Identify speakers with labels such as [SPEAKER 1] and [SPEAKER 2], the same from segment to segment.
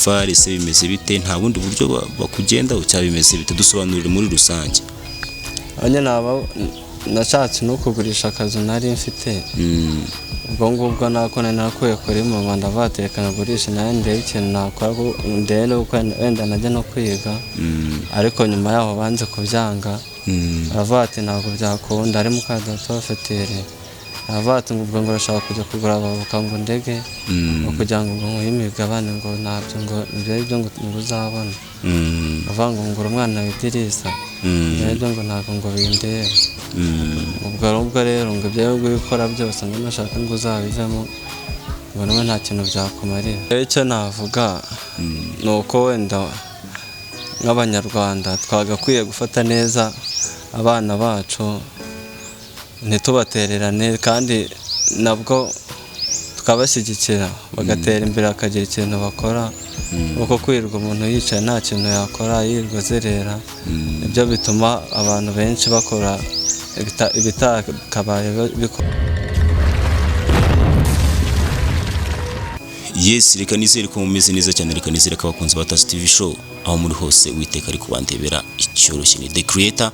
[SPEAKER 1] minerval se bimeze bite? Nta bundi buryo bakugendaho cyangwa bimeze bite? Dusobanurire muri rusange.
[SPEAKER 2] Nyine naba nashatse no kugurisha akazu nari mfite. Ubwo ngubwo nako nari narakuye kuri mama, ndavuga ati reka nagurishe nawe ndebe ikintu nakora, ndebe n'uko wenda najya no kwiga. Ariko nyuma yaho banze kubyanga. Aravuga ati ntabwo byakunda, ari muka data wa feteri. Aravuga ati ngo ubwo ngo urashaka kujya kugura abavoka ngo ndege, ngo kugira ngo nguhe imigabane, ngo ntabyo, ngo ibyo ari byo ngo uzabona. Avuga ngo ngura umwana w'idirisa, ibyo ari byo ngo ntabwo ngo bindeba. Ubwo ubwo rero ngo ibyo uri gukora byose ngo nashaka ngo uzabivemo, ngo nawe nta kintu byakumarira. Rero icyo navuga ni uko wenda nk'Abanyarwanda twagakwiye gufata neza abana bacu, ntitubatererane, kandi nabwo tukabashyigikira bagatera imbere, bakagira ikintu bakora, kuko kwirirwa umuntu yicaye nta kintu yakora, yirirwa azerera, nibyo bituma abantu benshi bakora ibitakabaye bikora.
[SPEAKER 1] Yes, reka nizere ko mumeze neza cyane. Reka nizere ko abakunzi ba Tasi TV Show aho muri hose Uwiteka ari kubandebera. Icyoroshye ni The Creator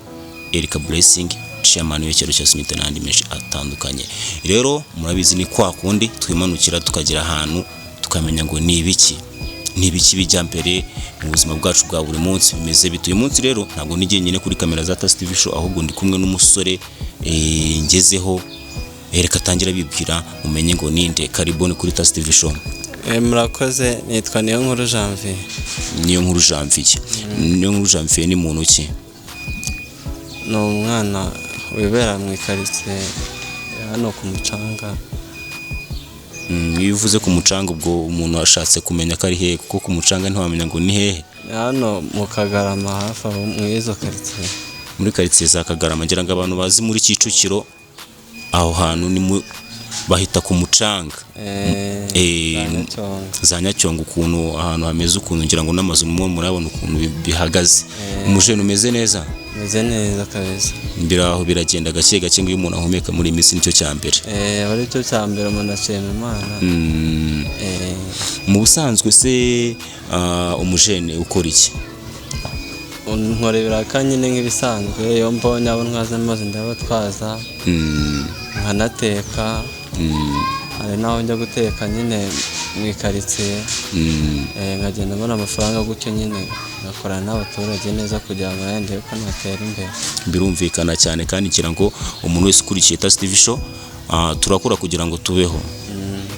[SPEAKER 1] Erica Blessing, chairman w'icyaro cya Smith n'andi menshi atandukanye. Rero murabizi, ni kwa kundi twimanukira tukagera ahantu tukamenya ngo ni ibiki, ni ibiki bijya mbere mu buzima bwacu bwa buri munsi, bimeze bite. Uyu munsi rero ntabwo ndi jyenyine kuri kamera za Tasi TV Show, ahubwo ndi kumwe n'umusore ngezeho. Reka atangira bibwira mumenye ngo ninde. Kariboni kuri Tasi TV Show.
[SPEAKER 2] Murakoze, nitwa Niyonkuru Janvier.
[SPEAKER 1] Niyo nkuru Janvier. Niyo nkuru Janvier ni muntu ki?
[SPEAKER 2] Ni umwana wibera mu ikaritsiye ya hano ku mucanga.
[SPEAKER 1] Iyo uvuze ku mucanga, ubwo umuntu ashatse kumenya ko ari hehe? Kuko ku mucanga ntiwamenya ngo ni hehe.
[SPEAKER 2] Ni hano mu Kagarama, hafi aho mu izo karitsiye.
[SPEAKER 1] Muri karitsiye za Kagarama. Ngira ngo abantu bazi muri Kicukiro, aho hantu ni mu bahita ku mucanga.
[SPEAKER 2] Za Nyacyonga.
[SPEAKER 1] Za Nyacyonga, ukuntu ahantu hameze, ukuntu ngira ngo n'amazu mwo murabona ukuntu bihagaze. Umujene, umeze neza?
[SPEAKER 2] Meze neza kabisa.
[SPEAKER 1] Biraho biragenda gake gake, ngo iyo umuntu ahumeka muri iyi minsi nicyo cya mbere.
[SPEAKER 2] Aba ari cyo cya mbere, umuntu ashima Imana.
[SPEAKER 1] Mu busanzwe se umujene ukora iki?
[SPEAKER 2] Nkora ibiraka nyine nk'ibisanzwe, iyo mbonye abo ntwaza amazi ndabatwaza, nkanateka. Hari n'aho njya guteka nyine mu ikaritsiye. Nkagenda mbona amafaranga gutyo nyine, ngakorana n'abaturage neza kugira ngo nanjye ndebe ko natera imbere.
[SPEAKER 1] Birumvikana cyane, kandi ngira ngo umuntu wese ukurikiye Tasi TV Show, turakora kugira ngo tubeho,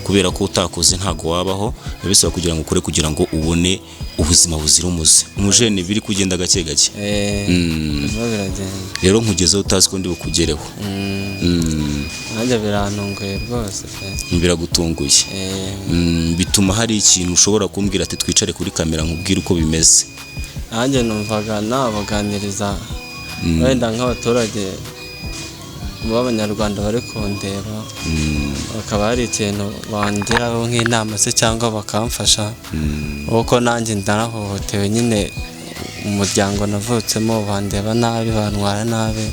[SPEAKER 1] kubera ko utakoze ntago wabaho. Biba bisaba kugira ngo ukore kugira ngo ubone ubuzima buzira umuze. Umujene, biri kugenda gake gake?
[SPEAKER 2] Birimo biragenda.
[SPEAKER 1] Rero nkugezeho utazi ko ndi bukugereho.
[SPEAKER 2] Nanjye birantunguye rwose pe.
[SPEAKER 1] Biragutunguye? Bituma hari ikintu ushobora kumbwira ati twicare kuri kamera nkubwire uko bimeze.
[SPEAKER 2] Nanjye numvaga nabaganiriza wenda nk'abaturage b'Abanyarwanda bari kundeba, bakaba hari ikintu bangiraho nk'inama se cyangwa bakamfasha, kuko nanjye ndanahohotewe nyine. Umuryango navutsemo bandeba nabi, bantwara nabi,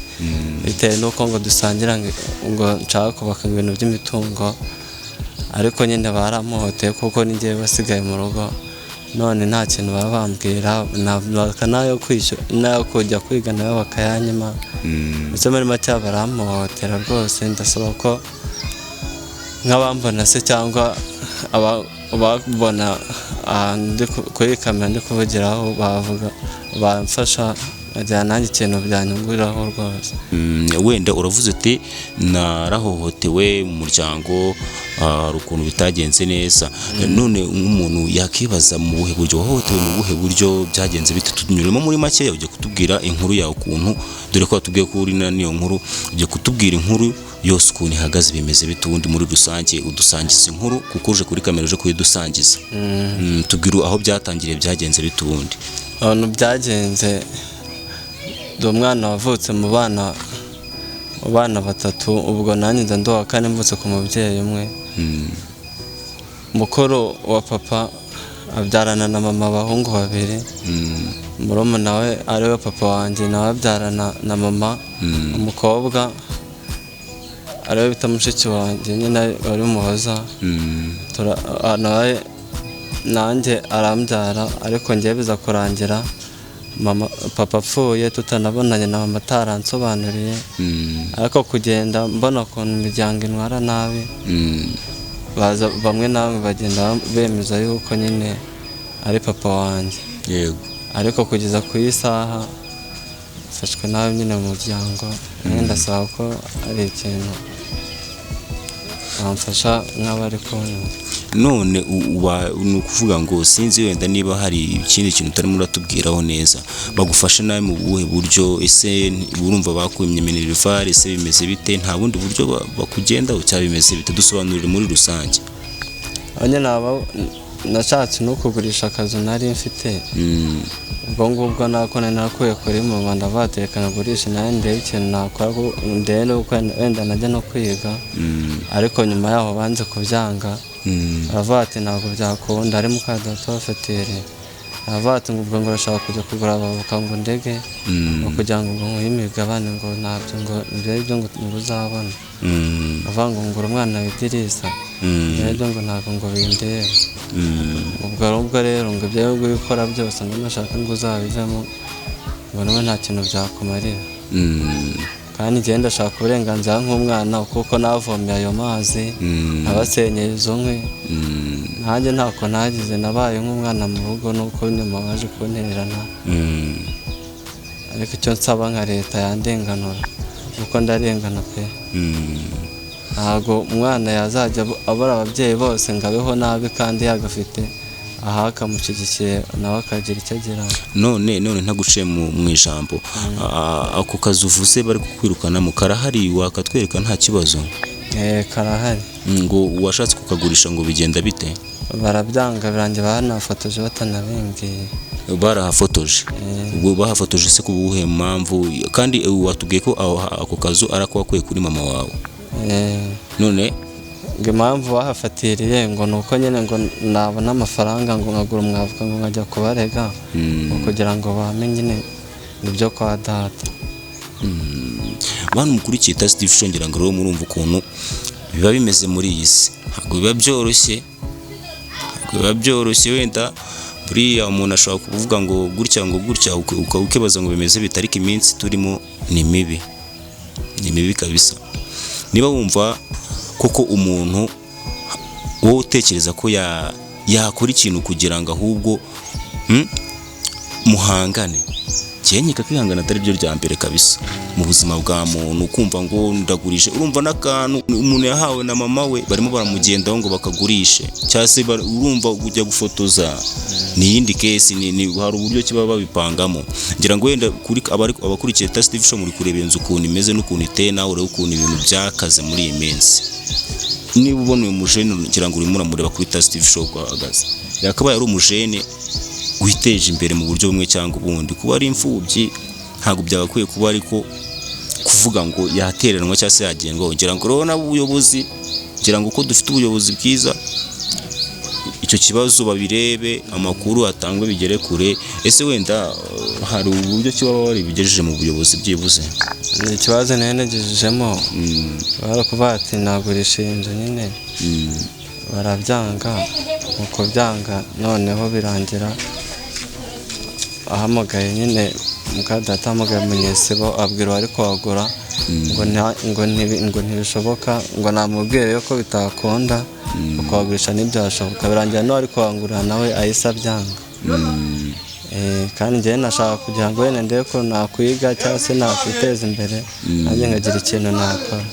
[SPEAKER 2] bitewe n'uko ngo dusangira, ngo nshaka kubaka ibintu by'imitungo, ariko nyine baramuhoteye kuko ni njyewe wasigaye mu rugo. None nta kintu baba bambwira, n'ayo kwishyura n'ayo kujya kwiga nayo bakayanyima. Ndetse muri make baramuhotera rwose. Ndasaba ko nk'abambona se cyangwa ababona ahantu ndi kuri kamera ndi kuvugiraho, bavuga bamfasha nkagira nanjye ikintu byanyunguriraho rwose.
[SPEAKER 1] Wenda uravuze uti narahohotewe mu muryango, hari ukuntu bitagenze neza. None nk'umuntu yakibaza mu buhe buryo wahohotewe, mu buhe buryo byagenze bite? Tunyuremo muri make. Ugiye kutubwira inkuru yawe ukuntu, dore ko watubwiye ko uri na n'iyo nkuru, ugiye kutubwira inkuru yose ukuntu ihagaze, bimeze bite ubundi muri rusange. Udusangiza inkuru kuko uje kuri kamera uje kuyidusangiza. Tubwire aho byatangiriye, byagenze bite ubundi.
[SPEAKER 2] Ahantu byagenze, ndi umwana wavutse mu bana batatu, ubwo nanjye nza ndi uwa kane, mvutse ku mubyeyi umwe. Mukuru wa papa abyarana na mama abahungu babiri. Murumuna we ariwe papa wanjye nawe abyarana na mama umukobwa, ariwe bita mushiki wanjye nyine wari Umuhoza. Nawe Nanjye arambyara, ariko njyewe biza kurangira mama papa apfuye tutanabonanye na mama ataransobanuriye. Ariko kugenda mbona ukuntu imiryango intwara nabi, baza bamwe na bamwe bagenda bemeza yuko nyine ari papa wanjye. Ariko kugeza ku isaha mfashwe nabi nyine mu muryango. Nanjye ndasaba ko ari ikintu bamfasha nk'abari kunyumva.
[SPEAKER 1] None uba ni ukuvuga ngo sinzi wenda niba hari ikindi kintu utarimo uratubwiraho neza. Bagufashe nabi mu buhe buryo? Ese urumva bakwimye minerval? Ese bimeze bite? Nta bundi buryo bakugendaho cyangwa bimeze bite? Dusobanurire muri rusange.
[SPEAKER 2] Nyine naba nashatse no kugurisha akazu nari mfite. Ubwo ngubwo nako nari narakuye kuri mama, ndavuga ati reka nagurishe nawe ndebe ikintu nakora, ndebe nuko wenda najya no kwiga. Ariko nyuma yaho banze kubyanga. Baravuga ati ntabwo byakunda, ari muka data wafatiriye. Aravuga ati ngo ubwo ngo urashaka kujya kugura abavoka ngo ndege, ngo kugira ngo nguhe imigabane, ngo ntabyo, ngo ibyo ari byo ngo uzabona. Avuga ngo ngura umwana w'idirisa, ibyo ari byo ngo ntabwo ngo bindeba. Ubwo ubwo rero ngo ibyo uri gukora byose ngo nashaka ngo uzabivemo, ngo nawe nta kintu byakumarira. Kandi njyewe ndashaka uburenganzira nk'umwana, kuko navomye ayo mazi, nabasenyeye izo nkwi. Nanjye ntako nagize, nabaye nk'umwana mu rugo, nuko nyuma baje kuntererana. Ariko icyo nsaba nka leta yandenganura, kuko ndarengana pe. Ntabwo umwana yazajya abura ababyeyi bose ngo abeho nabi kandi yagafite aha akamushyigikiye nawe akagira icyo ageraho.
[SPEAKER 1] None ntaguciye mu ijambo, ako kazi uvuze bari kukwirukanamo karahari? Wakatwereka nta kibazo?
[SPEAKER 2] Karahari.
[SPEAKER 1] Ngo washatse kukagurisha, ngo bigenda bite?
[SPEAKER 2] Barabyanga, birangira banafotoje batanabimbwiye.
[SPEAKER 1] Barahafotoje? Ubwo bahafotoje se ku buhe mpamvu? Kandi watubwiye ko ako kazu ari ako wakuye kuri mama wawe. None
[SPEAKER 2] Ngo impamvu bahafatiriye ngo ni uko nyine ngo nabona amafaranga ngo nkagura umwavoka, ngo nkajya kubarega, ngo kugira ngo bamenye nyine ibyo kwa data.
[SPEAKER 1] Bantu mukurikiye Tasi TV Show, ngira ngo rero murumva ukuntu biba bimeze muri iyi si. Ntabwo biba byoroshye, ntabwo biba byoroshye. Wenda buriya umuntu ashobora kuvuga ngo gutya, ngo gutya, ukibaza ngo bimeze bite, ariko iminsi turimo ni mibi, ni mibi kabisa. Niba wumva koko umuntu wowe utekereza ko yakora ikintu kugira ngo ahubwo muhangane, nkeka kwihangana atari byo rya mbere kabisa mu buzima bwa muntu. Kumva ngo ndagurishe, urumva n'akantu umuntu yahawe na mama we barimo baramugendaho ngo bakagurishe, cyangwa se urumva kujya gufotoza ni iyindi case. Ni hari uburyo kiba babipangamo. Ngira ngo wenda kuri abakurikiye Tasi TV Show, muri kureba inzu ukuntu imeze n'ukuntu iteye, nawe urebe ukuntu ibintu byakaze muri iyi minsi. Niba ubona uyu mujene, ngira ngo urimo uramureba kuri Tasi TV Show uko ahagaze, yakabaye ari umujene witeje imbere mu buryo bumwe cyangwa ubundi. Kuba ari imfubyi ntabwo byagakwiye kuba, ariko kuvuga ngo yateranwa cyangwa se yagendwaho. Ngira ngo rero n'ubuyobozi, ngira ngo uko dufite ubuyobozi bwiza, icyo kibazo babirebe, amakuru atangwe bigere kure. Ese wenda hari uburyo ki baba baribigejeje mu buyobozi byibuze?
[SPEAKER 2] Ni ikibazo nari nagejejemo, barakuvuga ati nagurisha iyi nzu nyine, barabyanga. Mu kubyanga noneho birangira ahamagaye nyine mukadata, ahamagaye Munyesibo, abwira uwari kuhagura ngo ntibishoboka, ngo namubwire yuko bitakunda kuhagurisha, ntibyashoboka. Birangira n'uwari kuhangurira nawe ahise abyanga. Kandi njyewe nashaka kugira ngo wenda ndebe ko nakwiga cyangwa se nakwiteza imbere, nanjye nkagira ikintu nakora.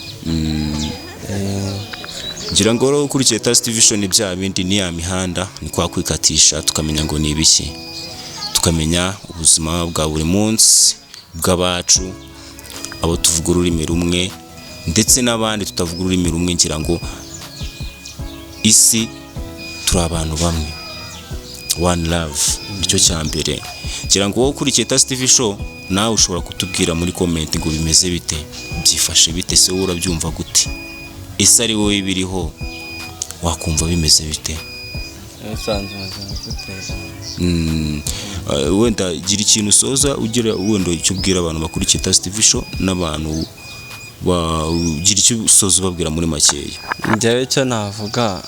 [SPEAKER 1] Ngira ngo rero ukurikiye Tasi TV Show, ni bya bindi, ni ya mihanda, ni kwa kwikatisha tukamenya ngo ni ibiki, tukamenya ubuzima bwa buri munsi bw'abacu, abo tuvuga ururimi rumwe ndetse n'abandi tutavuga ururimi rumwe. Ngira ngo isi turi abantu bamwe, one love, nicyo cya mbere. Ngira ngo wowe ukurikiye Tasi TV Show, nawe ushobora kutubwira muri comment ngo bimeze bite, byifashe bite, se wowe urabyumva gute? Ese ari wowe biriho wakumva bimeze bite?
[SPEAKER 2] Usanze ubuzima butera
[SPEAKER 1] Wenda gira ikintu usoza ugira, wenda icyo ubwira abantu bakurikiye Tasi TV Show n'abantu ugira icyo usoza ubabwira muri makeya.
[SPEAKER 2] Njyewe icyo navuga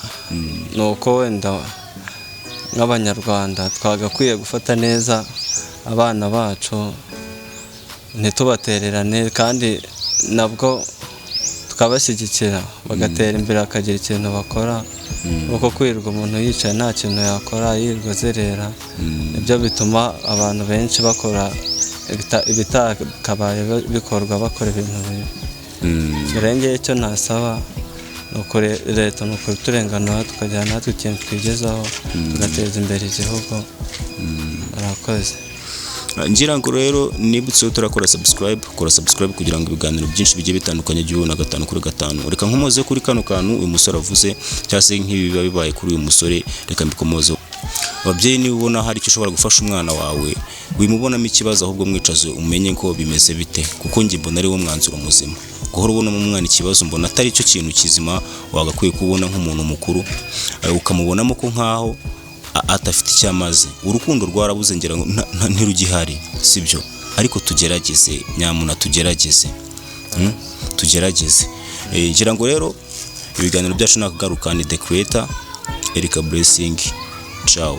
[SPEAKER 2] ni uko wenda nk'Abanyarwanda twagakwiye gufata neza abana bacu, ntitubatererane, kandi nabwo tukabashyigikira bagatera imbere, bakagira ikintu bakora, kuko kwirirwa umuntu yicaye nta kintu yakora, yirirwa azerera, nibyo bituma abantu benshi bakora ibitakabaye bikorwa, bakora ibintu bibi. Birengeye icyo nasaba ni ukuri leta, ni ukuturenganura tukagira natwe ikintu twigezaho, tugateza imbere igihugu. Murakoze.
[SPEAKER 1] Ngira ngo rero nibutse turakora subscribe, kora subscribe kugira ngo ibiganiro byinshi bigiye bitandukanye jya ubibona gatanu kuri gatanu. Reka nkomoze kuri kano kantu uyu musore avuze, cyangwa se nk'ibi biba bibaye kuri uyu musore, reka mbikomoze. Ababyeyi, niba ubona hari icyo ushobora gufasha umwana wawe, wimubonamo ikibazo, ahubwo mwicaze umenye ko bimeze bite, kuko njye mbona ari wo mwanzuro muzima. Guhora ubonamo umwana ikibazo mbona atari cyo kintu kizima wagakwiye kubona nk'umuntu mukuru, ukamubonamo ko nkaho adafite icyo amaze. Urukundo rwarabuze, ngira ngo ntirugihari, sibyo? Ariko tugerageze nyamuna, tugerageze. Tugerageze. Ngira ngo rero ibiganiro byacu nakagaruka. Ni The Creator Erica Blessing, ciao.